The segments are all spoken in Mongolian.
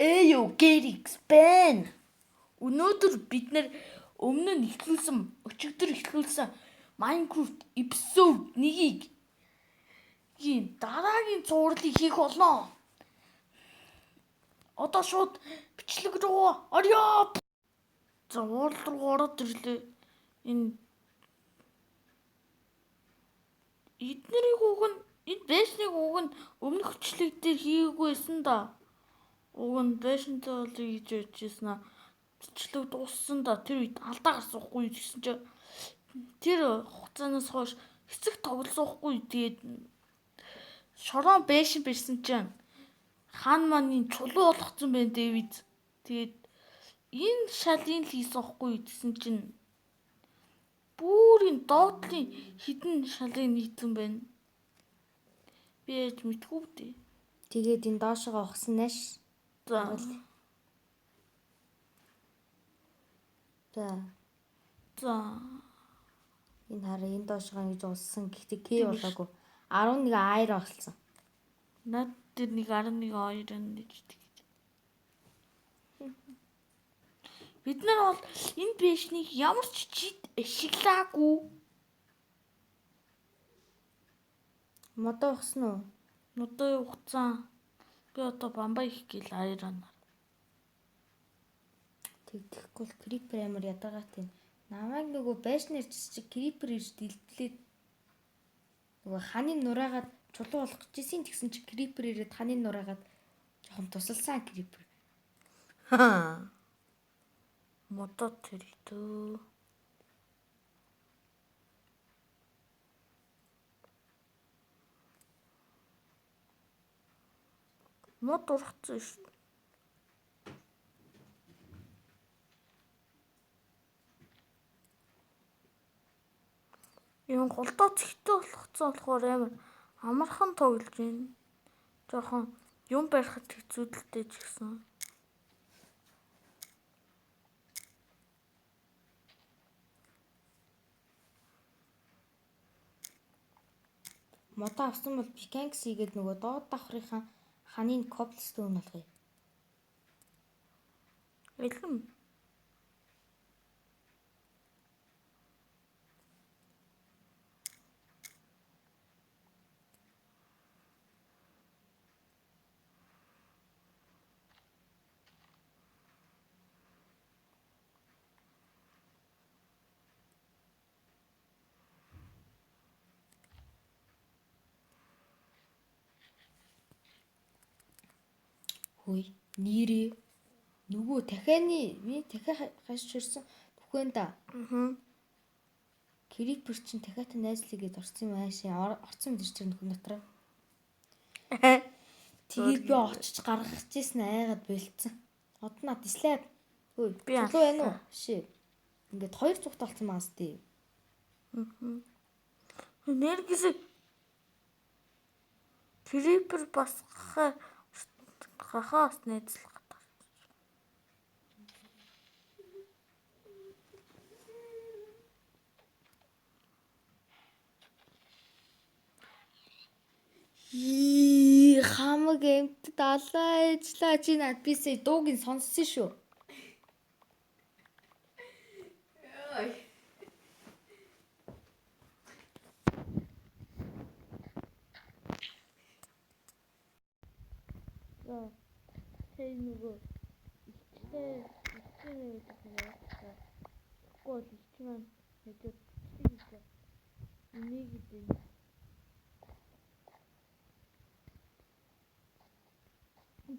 Эё Гэрикс байна. Өнөөдөр бид нэр өмнө нь эхлүүлсэн, өчигдөр эхлүүлсэн Minecraft episode 1-ийг ийм дараагийн цувралыг хийх болно. Одоо шууд бичлэг рүү орё. За уурал руу ороод ирлээ. Энэ эднэрийг уг нь энэ байшныг уг нь өмнөх бичлэг дээр хийгээгүй байсан да. Уг нь байшинтай болъё гэж ярьжсэн аа. Бичлэг дууссан да. Тэр үед алдаа гарсан хгүй юу гэсэн чи тэр хугацаанаас хойш хэсэг тоглосон хгүй. Тэгээд шорон байшин барьсан чинь хаан маань чулуу болгоцсон байна Дэвид. Тэгээд энэ шалын л хийсэн хгүй гэсэн чинь бүрийн доотлын хідэн шалыг нийцсэн байна. Би яаж мэдгүй дээ. Тэгээд энэ доошогоо ухсан нааш. За. За. За. Энэ хараа энэ доошогоо ингэж улсан. Гэхдээ К болоогүй. 11 айр болсон. Над дээр нэг 11 2 гэж тэгж. Бид нар бол энэ бэшнийг ямар ч чид ашиглаагүй. Модоо ухсан уу? Модоо ухцсан. Би одоо бамбай их гээл айранаар. Тэгдэхгүй л крипер амар ядаргаатай. Намайг нөгөө байшнаар чи крипер ирж дэлтлээд нөгөө ханы нураагаад чулуу болох гэжсэн тэгсэн чи крипер ирээд ханы нураагаад жоохон тусалсан крипер. Модоо тэр дөө. Мод ургацсан шүү. Юм голдоо цэгтэй болгоцсон болохоор амар амархан тоглож байна. Жохон юм барихад хэцүүдэлтэй ч гэсэн. Модоо авсан бол pickaxe хийгээд нөгөө доод давхрынхаа ханыг cobblestone болгоё. Элэм. Хөөе, нэрээ нөгөө дахианы миний дахиа хашж ирсэн бүхэн да. Аа. Крипер чинь дахиатай найзлаа гэдээ орсон юм аашаа орсон юм тэр нөхөр дотор. Тэгээд би очиж гаргах гэжсэн айгаад болцсон. Одоо над слайд. Хөөе, чулуу байна уу? Шээ. Ингээд хоёр цугт болсон маас тий. Аа. Нэргис Крипер бас гахаас найзлах гэдэг. Ии, хамаг эмт далаа ажиллаа чи над бисээ дууг нь сонссон шүү. За тэр нөгөө ихтэй ихтэй гэдэг юм байна. Тэгэхгүй бол ихч маань мэдээ бичлэг хийж энийг гэдэг.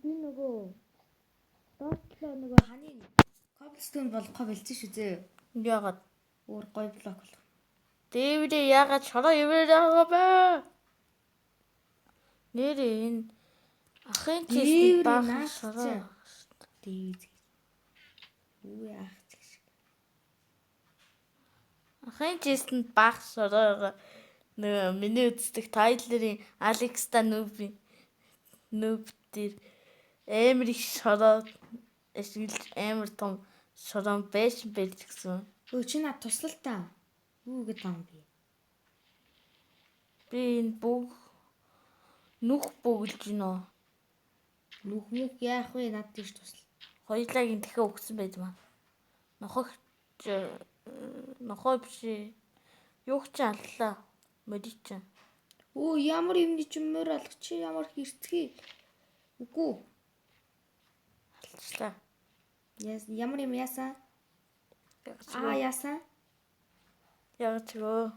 Би нөгөө доотлоо нөгөө ханы cobblestone болгохоо болцсон шүү зөө. Яагаад? Өөр гоё блок болох. Дээврээ яагаад шороо ивээр байгаа бэ? Нэрээ энэ ахын чийсний баахан шороо. Дээвз гэж. Үгүй ах ч шиг. Ахын чийсэнд баах шороо байгаа. Нөгөө миний үздэг Тайлерийн Алекста нүүбийн нүүб дээр амар их шороо ашиглаж амар том шорон байшин барьж гисэн. Өө чи над туслал та. Юу гэдэг юм бэ? Би энэ бүх нүх бөглөж гинөө. Нүх мүх яах вэ? Над тийш тусал. Хоёулаагийн дахиад өгсөн байж маа. Нохогч нохой биш. Юу ч аллаа. Морий чинь. Өө ямар юмны чи морь алга чи ямар хэрцгий. Үгүй. Алчлаа. Ямар юм яасан? Аа яасан? Яг ч гөө.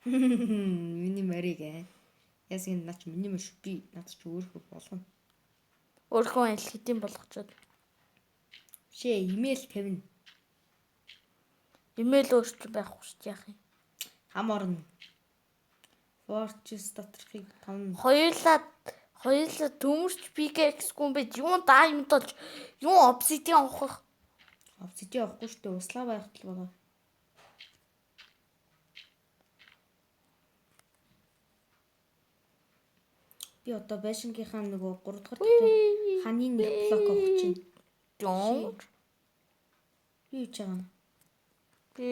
Миний морийг ээ. Яасан наач миний морь шүү. Би над чи өөрөө болгоно. Өөрхөн аль хэдийн болгочоод. Шээ, имэйл тавина. Имэйл өөрчлөн байхгүй шүү дээ яах юм. Хам орно. Fortress доторхыг тавна. Хоёулаа төмөрч pickaxe гүн байж юун diamond болж юун obsidian авах. Obsidian авахгүй шүү дээ. Услаа байх тал байгаа. Би одоо байшингийнхаа нөгөө 3 дахь ханы нэг блок авах чинь. Дон. Би юу ч байгаа юм. Би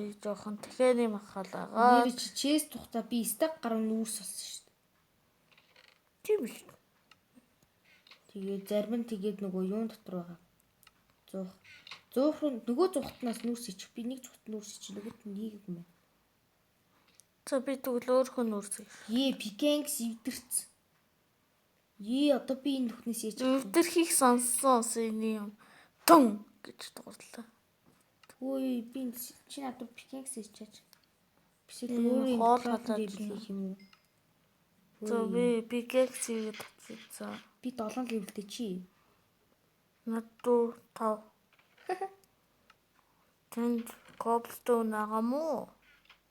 энэ жоохон дахианы махалаагаа. Нэр чи чэс тухта би стак гаруй нүүрс болсон шүү дээ. Тийм шүү. Тэгээ зарим нь тэгээд нөгөө юун дотор байгаа. 100 100 руу нөгөө 100-тнаас нүүрс ичих. Би нэг 100-т нүүрс ичих, нөгөөт нь хийгээгүй юм байна. За би тэгвэл өөрхөн нүүрс их. Ее, пикэнкс эвдэрц. Ее, одоо би энэ нүхнээс яаж авах вэ? Эвдэрхийг сонссон сэний юм. Тун гэж дуурлаа. Ой, би чи надад пикэнкс ичээч. Эсвэл өөр юм хоол хоол хатаад хийх юм уу? За би pickaxe хийгээд татчихсан. Би 7 level тэй чи. Над 4 5. Тэнд cobblestone байгаа мó?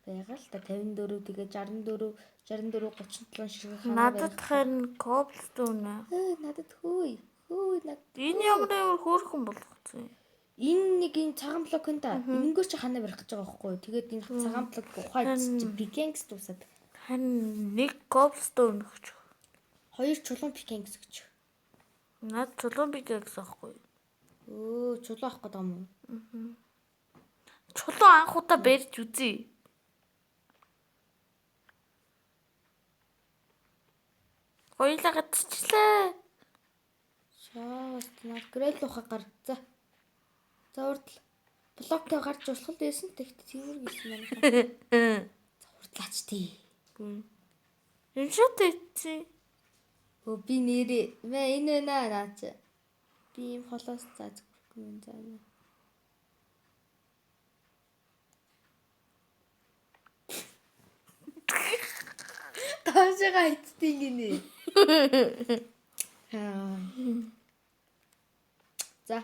Байгаа л та 54 тэгээ 64 64 37 ширхэг ханаа Надад харин cobblestone. Надад хөөе. Хөөе над. Энэ ямар ямар хөөрхөн болгоцсон юм. Энэ нэг энэ цагаан блок энэ та. Энэнгээр чи ханаа барих гэж байгаа байхгүй юу? Тэгээд энэ цагаан блок ухаад чи pickaxe дуусаад. Харин нэг cobblestone өгч. Хоёр чулуун pickaxe өгч. Над чулуун pickaxe аахгүй. Өө чулуу авах гэдэг юм уу? Чулуун анх удаа барьж үзье. Хоёулаа гацчлаа. Шаас над грэл ухаа гар. За. За урдл. Блоктой гарч услах л байсан. Тэгт цэвэр гэсэн байна. За урдлаач тий. Энэ шат ицсэн. Өө би нэрээ мэ энэ байна наа чи. Би ийм холоос за зүггүй юм за. Таашаага айтдیں гинэ. Аа. За.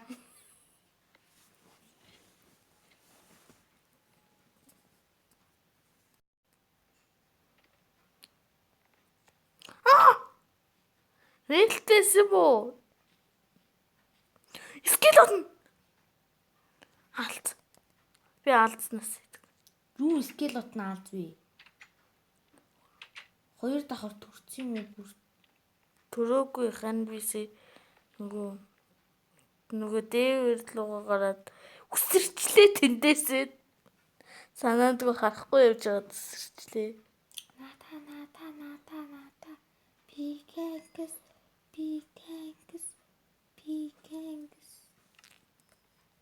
Рэлтэсэн бүү. Скелетон. Алд. Би алдснаас. Юу скелетон алд вэ? Хоёр давхар төрсөн юм уу бүр? Төрөөгүй хан бисээ нөгөө дээвэр лугаа гараад үсэрчлээ тэндээсээ. Санаандгүй харахгүй явж байгаад үсэрчлээ. Ната ната ната ната. Pickaxe pickaxe pickaxe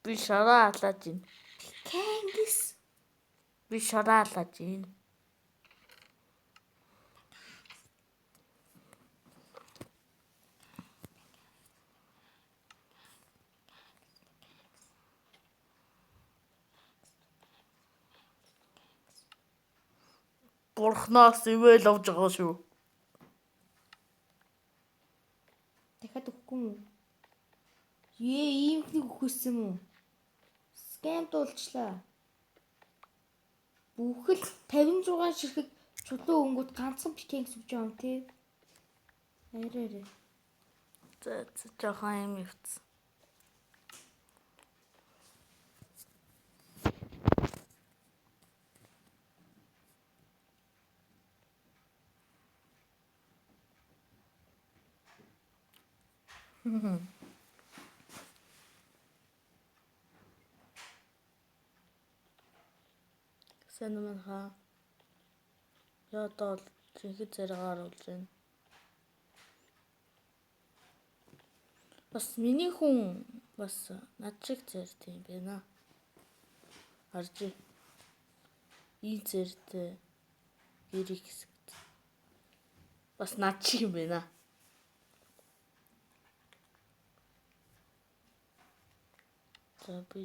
Би шараа алааж байна. Pickaxe. Би шараа алааж байна. Бурхнаас ивэл авч байгаа шүү. Дахиад өгөхгүй юм уу? Ее, ийм их нэг өгөхөөсөн юм уу? Скам дуулчлаа. Бүхэл 56 ширхэг чулуу өнгөт ганцхан pickaxe өгч байгаа юм тий. Арай арай. За жоохон юм явцсан. Сайн уу хаа. Би одоо жинхэнэ зэрэг оруулж байна. Бас миний хүн бас над шиг зэрэг юм байна. Харж. Ийм зэрэгтэй гэрийг хэсэгт. Бас над шиг юм байна. За би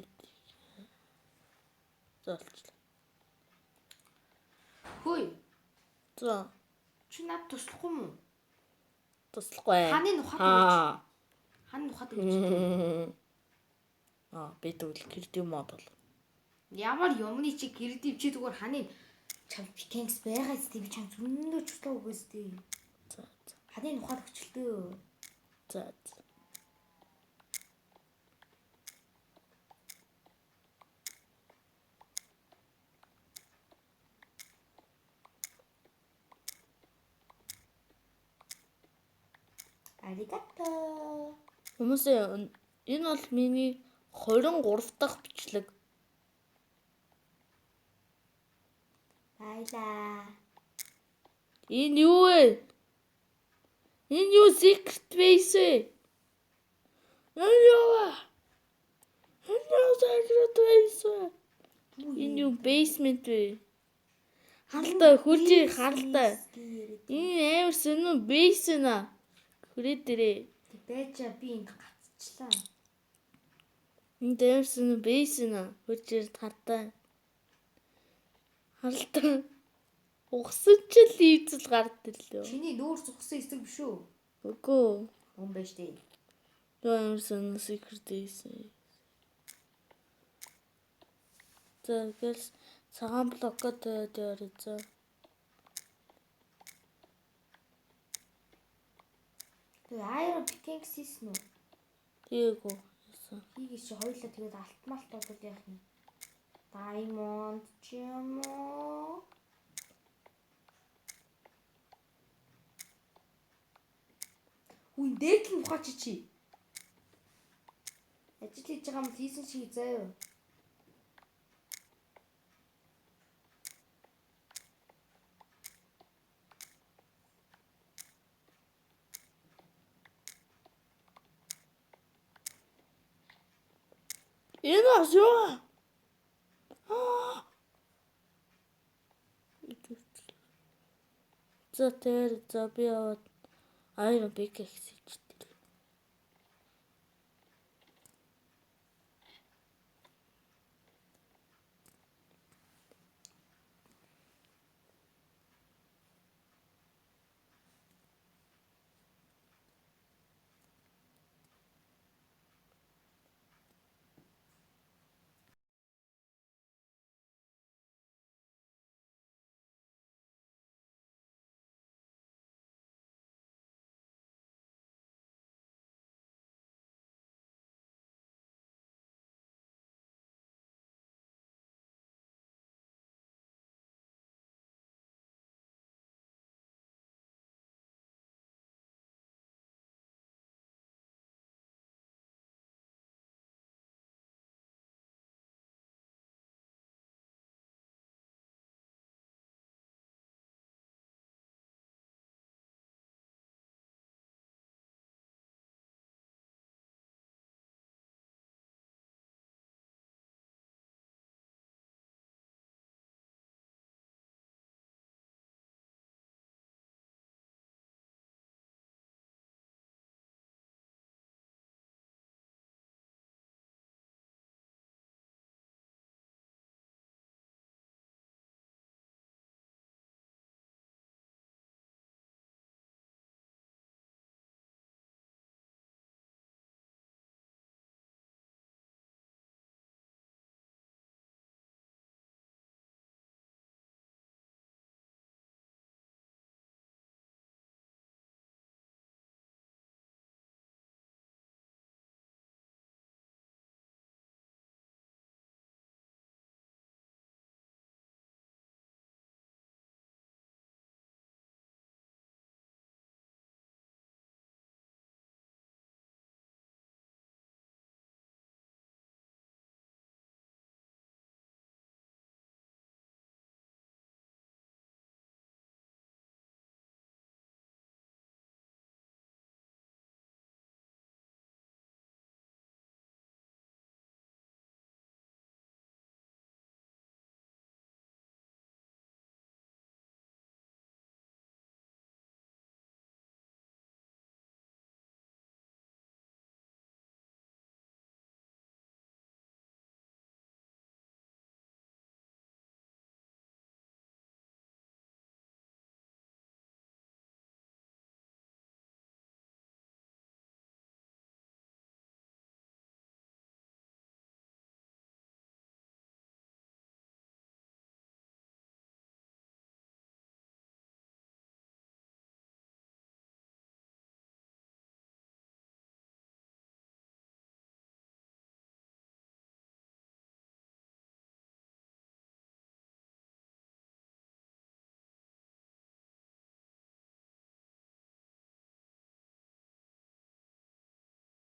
золчлаа. Хөөе. За Чи надад туслахгүй мүү? туслахгүй. Ханы нухад өгөөч. Аа. Ханы нухад өгөөч. Аа би тэгвэл кредит мод бол. Ямар юмны чи кредит чи зүгээр ханы чам пикэнкс байгаа зү би чам зөндөө чулуу өгөөс тээ. За за Ханы нухад өгчлөө. за. за. Аригато. Хүмүүсээ энэ бол миний 23 дахь бичлэг. Баялаа. Энэ юу вэ? Энэ юу secret base вэ? Энэ юу вэ? Энэ юу secret base вэ? Энэ юу basement вэ? Харалтай хурж харалтай. Энэ амар сонин base нэ. Хүрээ дээрээ. Байж би энд гацчлаа. Энэ амар сонин base нэ. Хурж ирээд хартай. Харалтай. Угсан ч л ийзэл гард ирлээ. Чиний нүүр цугсан хэсэг биш үү? Үгүй. Мөн байж тээ. Юу амар сонин secret base. За гэл цагаан блокод тавиад яваарай за. Тэгээ Iron Pickaxe хийсэн үү? Тээгүү. Яасан. Хийгээч чи хоёулаа тэгээд алтмалт болвол яах юм? Diamond ч юм уу? Үн дээдл нь ухаач чи. Ажил хийж байгаа юм хийсэн шиг заяа. Энэ бас юу? Аа. За тэр за би аваад Iron Pickaxe хийчихдэг.